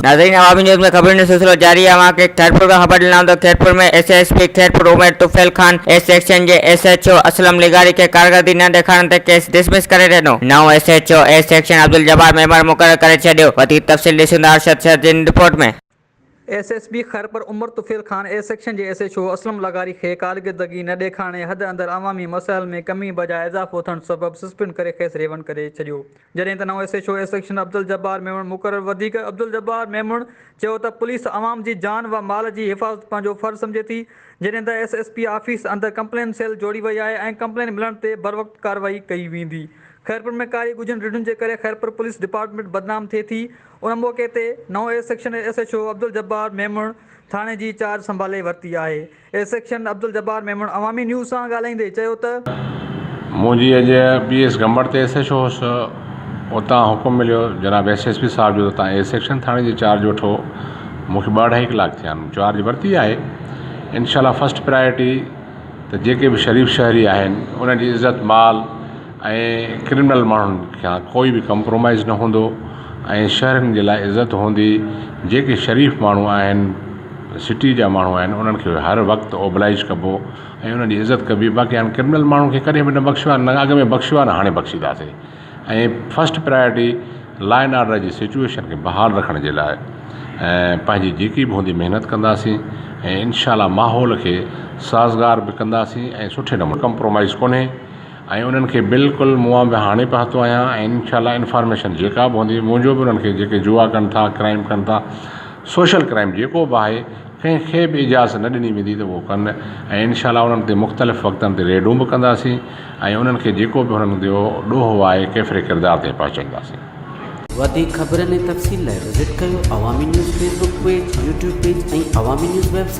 ناظرين عوامي نيوز ۾ خبرن جو سلسلو جاري آهي اوهان کي خيرپور کان خبر ڏنا ته Khairpur ۾ S S P Khairpur Umair Tufail Khan A section جي ايس ايڇ او اسلم لغاري کي ڪارڪردگي نه ڏيکارڻ تي ڪيس ڊسمس ڪري ڏنو نئون S H O A section Abdul Jabbar Memon مقرر ڪري ڇڏيو وڌيڪ تفصيل ڏسون ٿا ارشد شر جي report ۾. S S P Khairpur Umar Tufail Khan A section جي ايس ايڇ او اسلم لغاري کي ڪارڪردگي نه ڏيکارڻ ۽ حد اندر عوامي مسئلن ۾ ڪمي بجاء اضافو ٿيڻ سبب سسپينڊ ڪري کيس ريونڊ ڪري ڇڏيو جڏهن ته نئون S H O A section Abdul Jabbar Memon مقرر وڌيڪ عبدالجبار ميمڻ چيو ته پوليس عوام جي جان و مال جي حفاظت پنهنجو فرض سمجهي ٿي جڏهن ته ايس ايس پي آفيس اندر ڪمپلين سيل جوڙي وئي آهي ۽ ڪمپلين ملڻ تي بروقت ڪارروائي ڪئي ويندي خيرپور ۾ ڪاري ڳجهن رڍن جي ڪري خيرپور پوليس ڊپارٽمينٽ بدنام ٿئي ٿي ان موقعي تي نئون A section S H O Abdul Jabbar Memon ٿاڻي جي چارج سنڀالي ورتي آهي. A section Abdul Jabbar Memon Awami news سان ڳالهائيندي چيو ته. منهنجي اڄ پي ايس گمبٽ تي ايس ايڇ او هوس اتان حڪم مليو جناب ايس ايس پي صاحب جو ته تان اي سيڪشن ٿاڻي جي چارج وٺو مون کي ٻه اڍائي ڪلاڪ ٿيا آهن چارج ورتي آهي انشاء الله فرسٽ پرائرٽي ته جيڪي به شريف شهري آهن انهن جي عزت مال ۽ ڪرمنل ماڻهن کان ڪوئي به ڪمپرومائز نه هوندو ۽ شهرين جي لاء عزت هوندي جيڪي شريف ماڻهو آهن سٽي جا ماڻهو آهن انهن کي هر وقت اوبلائيج ڪبو ۽ انهن جي عزت ڪبي باقي هاڻي ڪرمنل ماڻهن کي ڪڏهن به نه بخشيو آهي نه اڳ ۾ بخشيو آهي نه هاڻي بخشينداسين ۽ first priority law and order جي سچوئيشن کي بحال رکڻ جي لاء پنهنجي جيڪي به هوندي محنت ڪنداسين ۽ انشاء الله ماحول کي سازگار به ڪنداسين ۽ سٺي نموني ڪمپرومائز ڪونهي ۽ انهن کي بلڪل مون به هاڻي پهتو آهيان ۽ انشاء الله انفارميشن جيڪا به هوندي منهنجو به انهن کي جيڪي جوا ڪن ٿا ڪرائم ڪن ٿا سوشل ڪرائم جيڪو به آهي ڪنهن کي به اجازت نه ڏني ويندي ته اهو ڪن ۽ انشاء الله انهن تي مختلف وقتن تي ريڊون به ڪنداسين ۽ انهن کي جيڪو به انهن جو ڏوهه آهي ڪيفري ڪردار تائين پهچائينداسين. وڌيڪ خبرن ۽ تفصيل لاء وزٽ ڪيو Awami news Facebook page, YouTube page ۽ Awami news website.